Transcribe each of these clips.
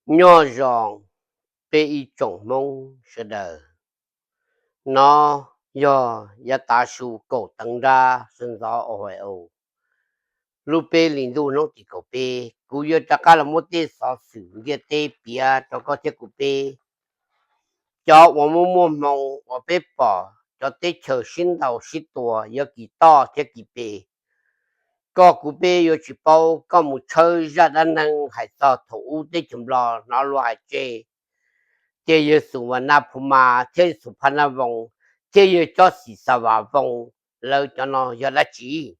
Nyob zoo peb ib tsoom Hmoob sawv daws. No yog yav tav su kaum teev nrab sawv ntxov Ohio, lub peb hlis ntuj hnub tim kaum peb. Kuv yuav rov qab los muab tej xov xwm ntiaj teb piav rau koj thiab kuv peb cov uas muaj muaj hmoo uas peb pom cov teb chaws sib ntaus sib tua yuav kis toj thiab kis pes. Koj kuv peb yuav tsis paub, koj mus tshawb zaj dab neeg hais txog thaum ub teb chaws Nplog hnov luag hais tseg, ces yawg Xus Vas Naj Phu Mas thiab Xus Phaj Naj Voos thiab yawg Cob Xis Xas Vas Voos, lawv cov no yog dab tsi?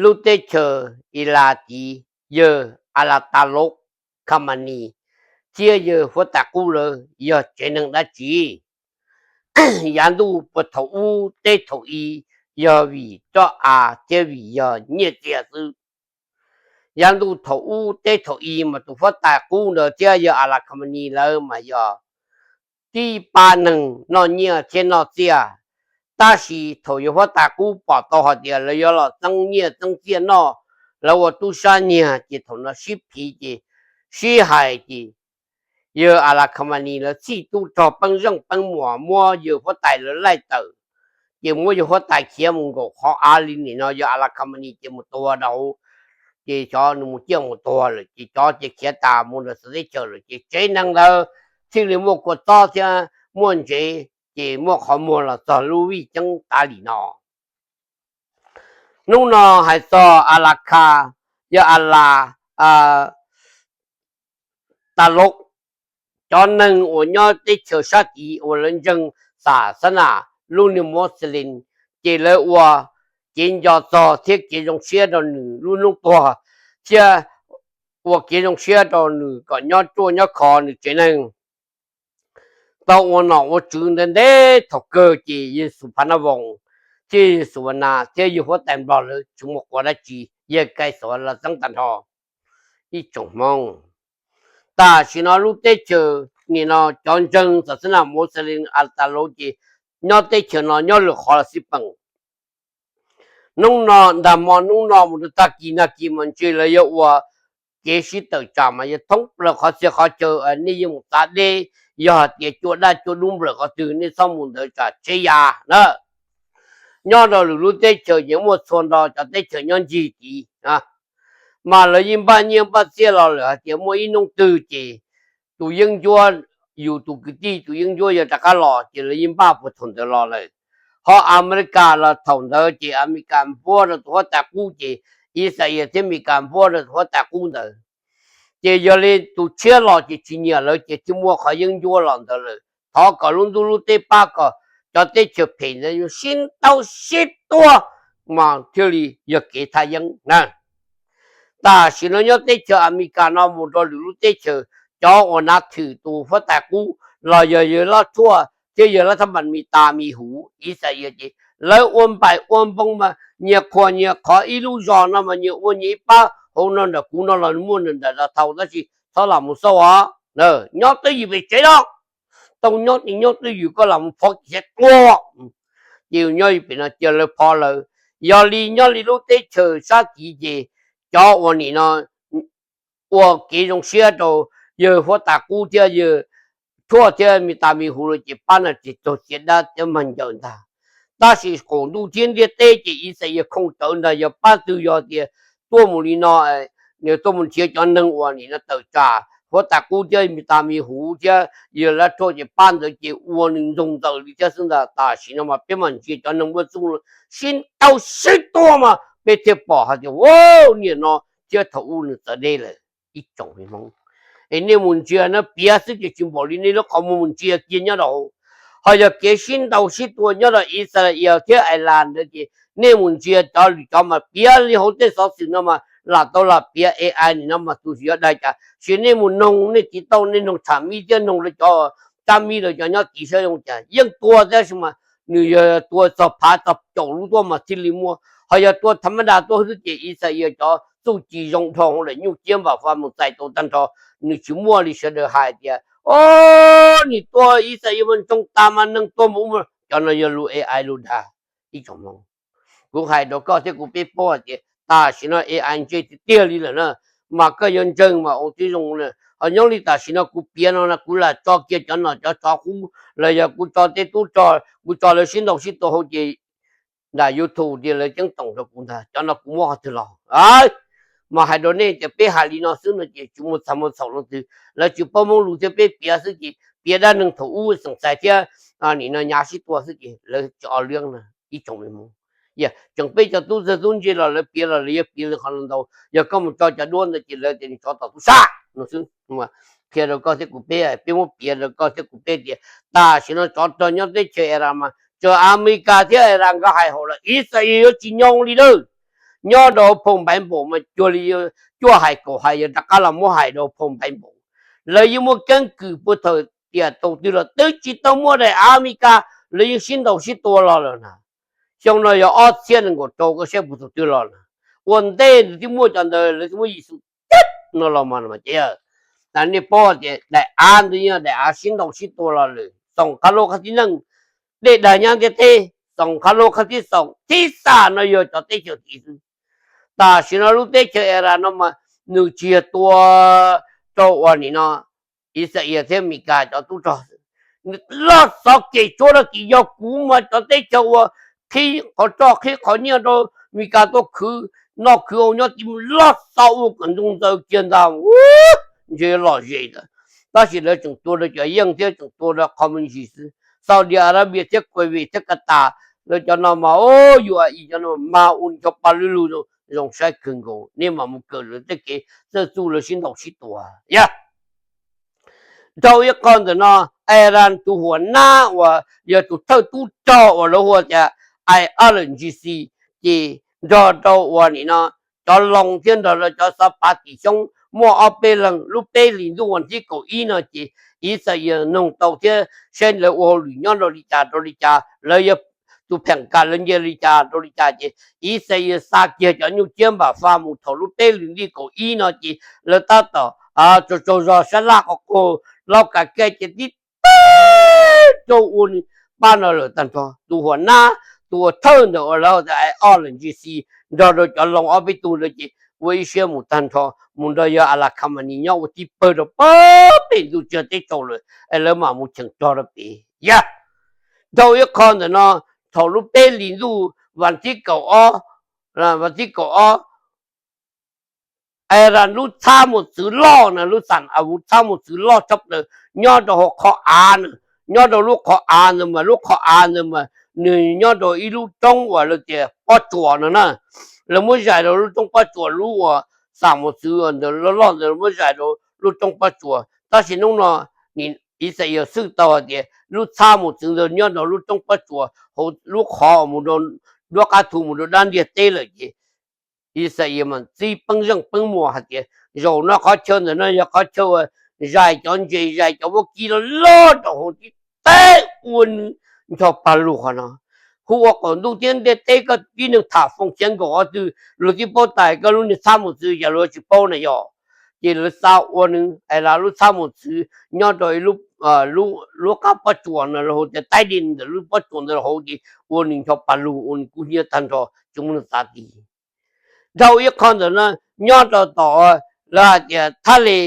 Lub teb chaws Is Las tid, yawg As Las Tas Laub Khas Mas Nis thiab yawg Huab Tais Qub lawv yog tsev neeg dab tsi? Yav ntuj puag thaum ub teb thaum i yog vim roj av thiab vim yog nyiaj txiag xwb. Yav ntuj thaum ub teb thaum i mas tus Huab Tais Qub ntawd thiab yawg As Las Khas Mas Nis lawv mas yog tib pab neeg noj nyiaj thiab noj txiaj. Tab sis thaum yawg Huab Tais Qub pom tau hais tias lawv yuav los txeeb nyiaj txeeb txiaj noj, lawv ua tub sab nyiag, ces thaum no sib phiv ces sib hais ces yawg As Las Khas Mas Nis lawv txhij tub rog peeb zeej peeb muas muab yawg Huab Tais lawv laij tawm. Ces muab yawg Huab Tais khiav mus nkaum qhov av li nim no yawg As Las Khas Mas Nis ces mus tua rau, ces cov nws mus ciaj mus tua lawm ces cov ces khiav tas mus ntawm xwm teb chaws lawm ces tsev neeg ntawd thiaj li muaj kua txob thiab muaj ntsev, ces muaj qhov muag los txog lub vij ceeb tav li no. Hnub no hais txog As Las Khas, yog As Las Tas Laub, cov neeg uas nyob teb chaws sab tid uas lawv ntseeg xas xab nas lub niag Moslem, ces lawv ua kev nco txog thiab kev zoo siab rau nws lub hnub tuag, thiab ua kev zoo siab rau nws kom nyob ruaj nyob khov nws tsev neeg. Tau ua nom ua tswv ntev ntev thaum kawg ces yawg Xus Phaj Naj Voos thiab yawg Xus Vas Nas thiab yawg Huab Tais Nplog lawv tsis muaj quas dab tsi, yawg Kais Xus los txeeb tag nrho ib tsoom Hmoob. Tam sim no lub teb chaws nim no cov ntseeg xas xab nas Moslem As Las Tas Laub ces nyob teb chaws no nyob lwm qhov los xij peem. Hnub no ntag hmo hnub no mus rau tag kis nag kis mas ntshe lawv yuav ua kev sib tawm tsam mas yuav thoob plaws qhov txhia qhov chaw, nej yeej mus txav deb, yog hais tias cua daj cua dub nplawm qhov twg nej txhob mus ntawd tsam tsheb ya na. Nyob rau lwm lub teb chaws ces muaj txhua nrho cov teb chaws nyob ncig tid, mas lawv yeej npaj nyiaj npaj txiaj los lawm hais tias muaj ib hnub twg ces tus yeeb ncuab, yus tus kwv tij tus yeeb ncuab yuav rov qab los ces lawv yeej npaj puag thaum ntawd los lawm. Ho Amelikas los thaum ntawd ces Amelikas npuab rau tus Huab Tais Qub ces Ixayees thiab Amelikas npuab rau tus Huab Tais Qub ntawd. Ces yog li tus tshiab los ces tsis nyiam lawv ces thiaj muaj qhov yeeb ncuab los ntawd lawm. Thov kom lub ntuj lub teb pab kom cov teb chaws phem ntawd yuav sib ntaus sib tua mas thiaj li yog kev thaj yeeb na. Tam sim no nyob teb chaws Amelikas no mus rau lwm lub teb chaws, cov uas nav thwm tus Huab Tais Qub los yog yawg Laj Thuaj thiab yawg Laj Thab Npas Mis Tas Mis Huv Ixayees ces lawv ua npaim ua npoo mas nyias qhuas nyias qhov, ib lub zos no mas nyias ua nyias ib pab, hauv no nram kuv no los muaj nram nram no thaum, tab sis txhob lam mus xauj os. Nyob twj ywm pem tsev no, tau nyob ces nyob twj ywm, koj lam mus phov kiag tua. Ces nyob pem no cia lawv phov lawv. Yog li nyob li lub teb chaws sab tid ces cov uas nim no ua kev zoo siab rau yawg Huab Tais Qub thiab yawg Thuaj thiab Mis Tas Mis Huv lawm ces pab no ces raug txiav dab thiab mag ncaws ntag. Tab sis qaum ntuj thiab ntiaj teb ces Ixayees khooj rawv ntag, yog pab twg yog tias tuaj mus li no, nws tuaj mus nrhiav cov neeg uas nim no tawm tsam Huab Tais Qub thiab Mis Tas Mis Huv thiab yawg Laj Thuaj ces pab ntawd ces ua nws ntxoog ntxaws li thiab xwb ntag. Tam sim no mas peb mam ntsia cov neeg muaj txuj sib ntaus sib tua mas peb thiaj pom hais tias, niam no thiab thaum ub nws txawv deb lawm. Ib tsoom Hmoob, es nej mus ntsia na, piav xwb ces tsis npaum li nej lub qhov muag mus ntsia kiag nyob rau hauv. Ho yog kev sib ntaus sib tua nyob rau Ixayees thiab Iran ntawd ces nej mus ntsia cov lwm cov mas piav li hauv tej xov xwm no mas lam tau lam piav, A I nim no mas tus yuav dag cas, sis nej mus noog nej tiv tauj, nej noog tsham mib thiab noog lawv cov tsab mib lawv cov nyob tid saib zoo cas yeej tua tab sis mas nws yog tua txog phav txog caum lub tuaj mas thiaj li muaj. Ho yog tua tha mab das tuaj xwb ces Ixayees cov txuj ci zoo dhau hauv daim nyuj ciab npam fa mus txais tau tag nrho, nws tsis muaj li sawv daws hais tias, o, nim tua Ixayees mas ntsoog tas mas neeg tua mus ub, cov no yog lus A I lus dag. Ib tsoom Hmoob, kuv hais rau koj thiab kuv peb paub hais tias tam sim no A I ntse tiag tiag li lawm na. mas koj yuav ntseeg mas ua tib zoo na. Ho nyob li tam sim no kuv piav no no kuv lam tso kiag cov nom cov tswv qub los yog kuv tso tej tub rog kuv tso lawv sib ntaus sib tua hauv ces nram YouTube tias lawv ceeb toom rau kuv ntag, cov no kuv muab qhov twg los mas hais rau nej tias peb hais li no xwb no ces tsis muaj txaj muaj txhaum leej twg, lawv tsis paub Hmoob lus thiab peb piav xwb ces piav dab neeg thaum ub xeem txais thiab nim no nyav sib tua xwb ces lawv tsis o liab na ib tsoom me Hmoob. Tseem peb cov tub txawg tub ntse los lawv piav los lawv yuav piav li qhov no ntau, yog koj mus tso cov duab ntawd ces lawv tias nws tsov tom tub sab no xwb. Qhia rau koj thiab kuv peb, peb muab piav rau koj thiab kuv peb tias tam sim no tsov rog nyob teb chaws Iran mas tsuas Amelikas thiab Iran nkawd hais haum los Israel yuav tsis nyoo li lawm. Nyob rau phau npaiv npaum mas cuag li cuaj hais kaum hais yog rov qab los muab hais rau phau npaiv npaum. Lawv yeej muaj keeb kwm puag thaum tiam thaum twg los twb tsis tau muaj daim Amelikas lawv yeej sib ntaus sib tua los lawm na. Xyoo no yog ob txhiab nees nkaum rau koj saib puag thaum twg los na. Ua ntej nws twb muaj cov ntawd lawv twb muab Yexus tib no los mas ces nej paub tias daim av ntawd yog daim av sib ntaus sib tua los lawm. Xoom qhov lus qhov tib neej, dej dag nyab ntiaj teb, xoom qhov lus qhov tib xoom, tib xam no yog cov teb chaws tid xwb. Tam sim no lub teb chaws Iran no mas nws tsis yog tua rau uas nim no Israel thiab Amelikas cov tub rog xwb. Nws loj xov kev tsuab rau tim yog kuv mas cov teb chaws uas qhib qhov roj qhib qhov nyiaj rau Amelikas tuaj khwv noj khwv haus nyob tim mus loj xov ua kom ntxoog ntxaws kiag ntag, ntshe lom zem lawm. Tab sis lawv tseem tua rau cov yeej thiab tseem tua rau qhov me ntsis xwb. Saudi Arabia thiab Kuwait thiab Qatar lawv cov no mas ua ib cov no mas ua ncho pa lwj lug zoo saib kawg nkaus, nej mam mus kawm lawv tej kev txawj txuj lawv sib ntaus sib tua yog. Dhau ib qho ntawm no, Iran tus huam nab uas yog tus thawj tub rog uas lawv hu tias Al-Raisi ces nrog rau uas nim no cov loo thiab nrog rau cov xov pav tim xyoob muaj ob peb leeg lub peb hlis ntuj vas thib kaum ib no ces Israel noog tau thiab saib lawv ua hauj lwm nyob rau li cas rau li cas, lawv yog tus pheem kas lawv nce li cas rau li cas ces Israel xa kiag cov nyuj ciab npam fa mus thaum lub peb hlis ntuj kaum ib no ces lawv tab tom tsaug tsaug zog sab laj qhov qaug laub kav kej ces tib teg rau ua nws pab no lawm tag nrho. Tus huam nab tus uas thawj ntawm uas lawv tias Al-Raisi nrog rau cov loo ob peb tug ntawd ces ua ib siab mus tag nrho mus nrog yawg Al Khamenei nyob ua tib pawg rau pem ntuj tsis yog teb tsaus lawm es lawv mam mus cheem rog rau pem yog. Dhau ib qho ntawm no, thaum lub peb hlis ntuj vas thib kaum ob, vas thib kaum ob, Iran lub txhab mos txwv loj na, lub xam av txhab mos txwv loj tshaj plaws nyob rau hauv qhov av na, nyob rau lub qhov av ntawd mas lub qhov av ntawd mas nws nyob rau ib lub roob uas lawv tias pob tsuas no na. Lawv muab zais rau lub roob pob tsuas, lub uas xam mos txwv ntawd loj loj ntawd muab zais rau lub roob pob tsuas. Tab sis hnub no Israel xwj tau hais tias lub txhab mos txwv ntawd nyob rau lub roob pob tsuas hauv lub qhov mus rau nruab qab thu mus rau dab ntiaj teb lawm ces Israel mas txib peeb zeej peeb muas hais tias zaum no qhov chaw ntawm no yog qhov chaw uas zais cov ntses zais cov vaub kib loj loj rau hauv tib teg ua nws ncho pag lug qhov no. Hu ua qaum ntuj thiab ntiaj teb koj tib neeg tham foom xiav nkaum ob twg luag twb paub tas koj lub niag txhab mos txwv, yog luag tsis paub na yog. Ces lawv xa ua nws es lawv lub txhab mos txwv nyob rau ib lub qab pob tsuas no los hauv tias taib di ntawm lub pob tsuas ntawd los hauv ces ua nws ncho pag lug ua nws kub hnyiab tag nrho tsis muaj neeg txav ti. Dhau ib qho ntawm no nyob rau tom lawv hais tias thab le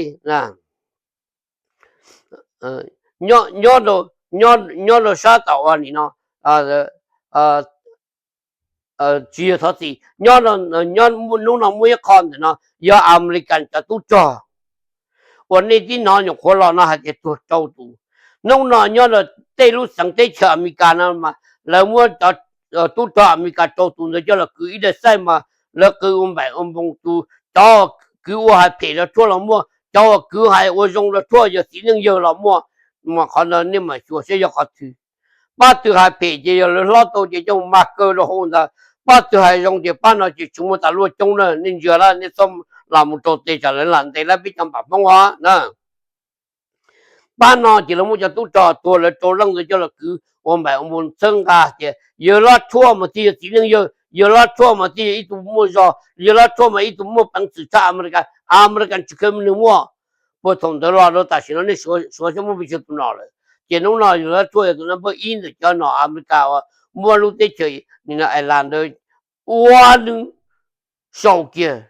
nyob rau sab tom ua nim no tsis yog thov txim, hnub no muaj ib qho ntawm no yog Amelikas cov tub rog uas nej tib hnov nyuam qhuav los no hais tias tuag rau tus. Hnub no nyob rau tej lub xeev teb chaws Amelikas no mas lawv muab cov tub rog Amelikas rau tus ntawd coj los kwv ib daim xaij mas lawv kwv ua npaim ua npoos tus, cov kwv ua hais phem los tshuaj los muaj, cov uas kwv hais ua zoo los tshuaj, yog txiv neej yawg los muaj. Mas qhov ntawd nej mam xyuas saib yog qhov twg. Pab twg hais phem ces yog lawv hlob tau ces coj mus mag kaw rau hauv ntawd, pab twg hais zoo ces pab no ces tsis muaj tas luaj coob na, nej ntsia lawm nej txhob los mus rau tes tsam lawv lam ntes lawv peb cov npam Hmoob os na. Pab no ces lawv muab cov tub rog tuag lawv rau leej ntawd coj los kwv ua npaim ua npoos txhawb nqa tias yawg hlob tshuaj mas thiaj yog txiv neej yawg, yawg hlob tshuaj mas thiaj yog ib tug muaj zog, yawg hlob tshuaj mas ib tug muaj peev xwm tshaj Amelikas, Amelikas tsis kheev nws muaj. Puag thaum ntawd los rau tam sim no nej suav xyov muaj pes tsawg tus nom lawm. Ces hnub no yawg hlob tshuaj yog tus no npawb ib ntawm cov nom Amelikas uas muab lub teb chaws Iran ntawd ua nws sau kiag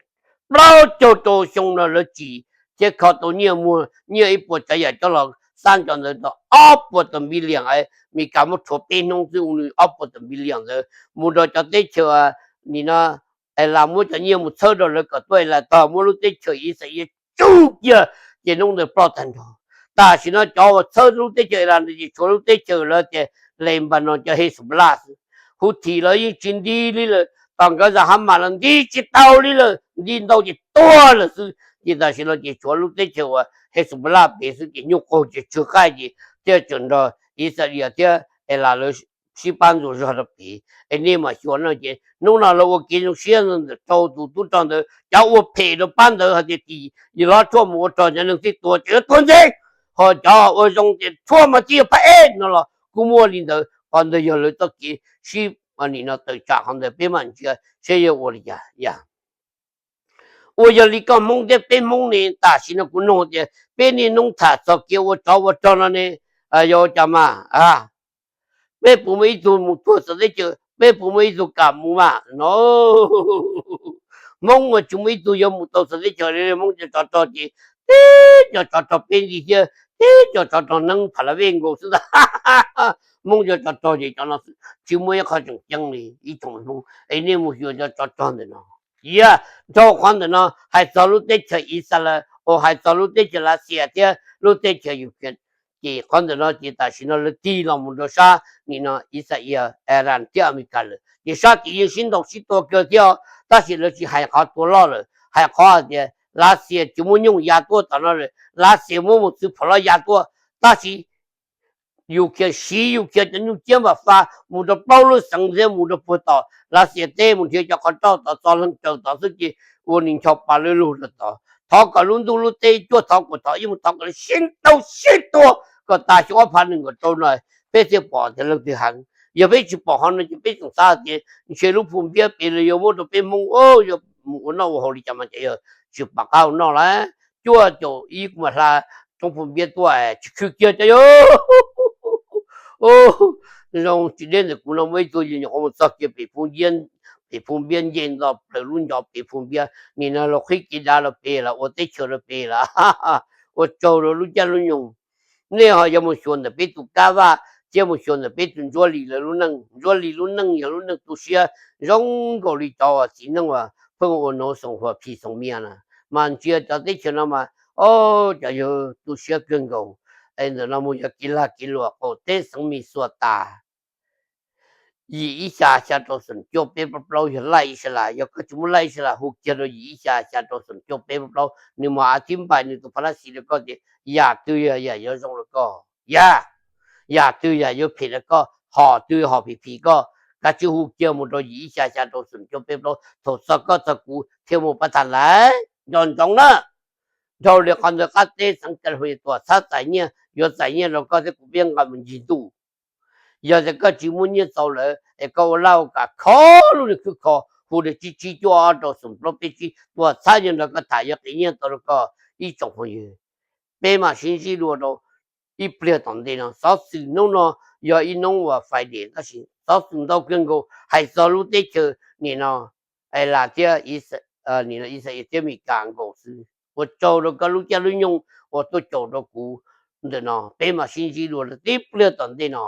plaub caug rau xyoo no lawv tsim thiab kho tau nyiaj muag nyiaj ib puas tsav yam coj los xab nco ntawd tau ob puas tawm npis liam, Amelikas muab rhuav peb hnub xwb ua nws ob puas tawm npis liam ntawd mus rau cov teb chaws nim no Iran muab cov nyiaj mus txhawb rau lawv kom tuaj Iran tog muab lub teb chaws Israel tsub kiag, ces hnub ntawd ploj tag nrho. Tam sim no cov uas txhawb lub teb chaws Iran ntawd ces tshuav lub teb chaws lawv tias Lebanon cov Hezbollah xwb. Houthi los yeej tsis nti li lawm, tom nkawd zam Hamas los nti tsis tau li lawm, nti ntau ces tuag lawm xwb. Ces tam sim no ces tshuav lub teb chaws uas Hezbollah pem xwb ces nyuj qaug ces tsw qaij ces thiaj tseem nrog Israel thiab Iran lawv sib pab ntxuas zog rau pem. Es nej mam xyuas no ces hnub no lawv ua kev zoo siab ntawm rau tus tub rog ntawd, cov ua phem rau pab ntawd hais tias tim yog hlob tshuaj mus ua rog cov neeg thiaj tuag ces yuav tuag ntxiv, ho cov ua zoo ces tshuaj mas thiaj yuav phab ej no los kuj muaj li ntawd. Qhov ntawd yog lawv txoj kev sib nim no tawm tsam qhov ntawd peb mam ntsia seb yuav ua li cas yam. Ua yog li koj Hmoob thiab peb Hmoob ne, tam sim no kuv nug tias peb niaj hnub tham txog kev ua tsov ua rog no ne, yog ua cas mas peb puas muaj ib tug mus tuag txawv teb chaws, peb puas muaj ib tug kam mus mas no? Hmoob mas tsis muaj ib tug yuav mus tau txawv teb chaws li. Hmoob cov tsov rog ces tib co tsov rog peb ntij thiab tib co tsov rog neeb pha la vej nkaus xwb ntag. Hmoob cov tsov rog ces cov no tsis muaj ib qho tseem ceeb li ib tsoom Hmoob. Es nej mus xyuas cov tsov rog ntawm no, yog dhau qhov ntawm no hais txog lub teb chaws Ixayees, uas hais txog lub teb chaws Lav Xias thiab lub teb chaws Ukraine. Ces qhov ntawm no ces tam sim no lawv tig los mus rau sab nim no Ixayees, Iran thiab Amelikas lawm, ces sab tid yeej sib ntaus sib tua kawg thiab, tab sis lawv tsis hais qhov tua loj lawm, hais qhov hais tias Lav Xias tsis muaj nyuj ya tuaj tom no lawm, Lav Xias muab mus txwv phom loj ya tuaj, tab sis Ukraine siv Ukraine cov nyuj ciab npam fa mus rau plaub lub xeev thiab mus rau puag tom Lav Xias teb mus nrhiav cov qhov roj tod txo leeg raws tod xwb ces ua nws ncho pa lwj lug rau tod. Thov kom lub ntuj lub teb cuaj thov kaum thov ib mus thov kom lawv sib ntaus sib tua kom tas xyoo ob phav nees nkaum rau no peb thiaj pom tias leej twg heev. Yog peb tsis pom qhov no ces peb tseem xav tias ntshe lub phu npiab pem los yuav muab rau peb Hmoob, yuav mus ua noj ua haus li cas mas ces yog tsis pom qab ua noj lawm. Cuaj caum ib kuv mam hla roob phu npiab tuaj tsis khwv kiag cov yog zoo tsis deb ntawm kuv no muaj ib tug yog nyuam qhuav mus txog kiag pem phu npiab nce nto plaws lub ncov pem phu npiab nim no los qhib kev dav los pem los ua teb chaws los pem los ua tsaug rau lub caij lub nyoog. Nej ho yuav mus xyuas ntawm peb tus Kab Vaj thiab mus xyuas ntawm peb tus Ntsuab Lis lawv lub neej, Ntsuab Lis lub neej yog lub neej tu siab zoo nkaus li cov txiv neej uas pheej ua nov xoom huas phis xoom mias na. Mas ntsia cov teb chaws no mas, o, cov yawg tu siab kawg nkaus. Es ntawm no mus yog kev lag kev luam qaum teb xeev Mis Xuas tas. Yim ib xya xya rau xoom cuaj peb plaub plaub yog laj ib sab las, yog koj tsis muaj laj ib sab las hu kiag rau yim ib xya xya rau xoom cuaj peb plaub plaub, nws mas a thib npais nws tus pha lab xis rau koj tias yam twg yog yam yuav zoo rau koj, yam, yam twg yam yuav phem rau koj, hom twg hom phim phim koj, kav tsij hu kiag mus rau yim ib xya xya rau xoom cuaj peb plaub, thaum txog koj txog kuv thiaj muaj pab tag lawm. Nco ntsoov na, dhau li qhov ntawd qab teb xeev California tuam txhab txais nyiaj, yuav txais nyiaj rau koj thiab kuv peb nqa mus ncig ntuj. Yog tias koj tsis muaj nyiaj txaus lawm es koj ua laj ua kam kho lub niag khwb kho hu rau tsib tsib cuaj ob rau xoom plaub peb tsib tuam txhab nyiaj nrog koj tham yuav qiv nyiaj tau rau koj ib tsoom phooj ywg. Peb mam sib ntsib dua rau ib pliag tom ntej no. Xov xwm hnub no yog ib hnub uas Friday tab sis xov xwm ntau kawg nkaus hais txog lub teb chaws nim no Iran thiab Israel thiab Amelikas nkaus xwb. Ua tsaug rau koj lub caij lub nyoog uas tuaj caum rau kuv ntawm no, peb mam sib ntsib dua rau tib pliag tom ntej no.